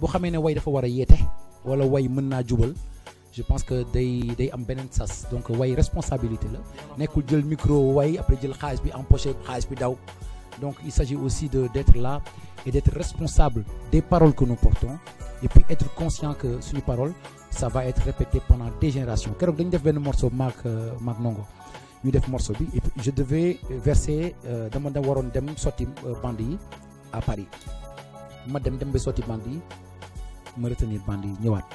boo xamee ne way dafa war a yeete wala way mën naa jubal je pense que day am beneen sas donc way responsabilité la nekkul jël micro way après jël xaalis bi empoché xaalis bi daw donc il s'agit aussi d'être là et d'être responsable des paroles que nous portons et puis être conscient que suñu parole ça va être répété pendant des générations keroog dañu def benn morceau maak Ndongo ñu def morceau bi et puis je devais verser dama waroon dem sotti bande yi à Paris ma dem ba sotti bande yi ma retenir bande yi ñëwaat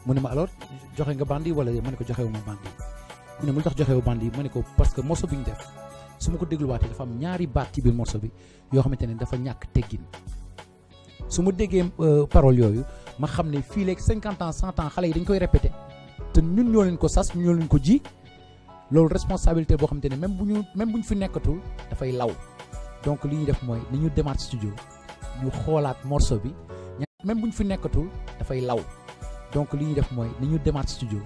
mu ne ma alors joxe nga bande yi wala ma ne ko joxewu ma bande yi mu ne mu tax joxewu bande yi ma ne ko parce que morceau bi ñu def su ma ko dégluwaatee dafa am ñaari baat ci biir morceau bi yoo xamante ne dafa ñàkk teggin su ma déggee parole yooyu ma xam ne fii léegi 50 ans 100 ans xale yi dañ koy répété te ñun ñoo leen ko sas ñun ñoo leen ko ji loolu responsabilité boo xamante ne même bu ñu fi nekkatul dafay law donc li ñuy def mooy ni ñu demaat studio ñu xoolaat morceau bi même bu ñu fi nekkatul dafay law donc li ñuy def mooy ni ñu demaat studio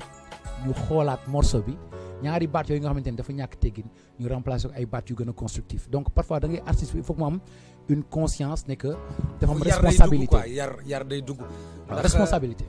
ñu xoolaat morceau bi ñaari baat yooyu nga xamante ne dafa ñàkk teggin ñu remplacer ko ay baat yu gën a constructif donc parfois da ngay artiste bi il faut que mu am une conscience ne que dafa am responsabilité yar day dugg responsabilité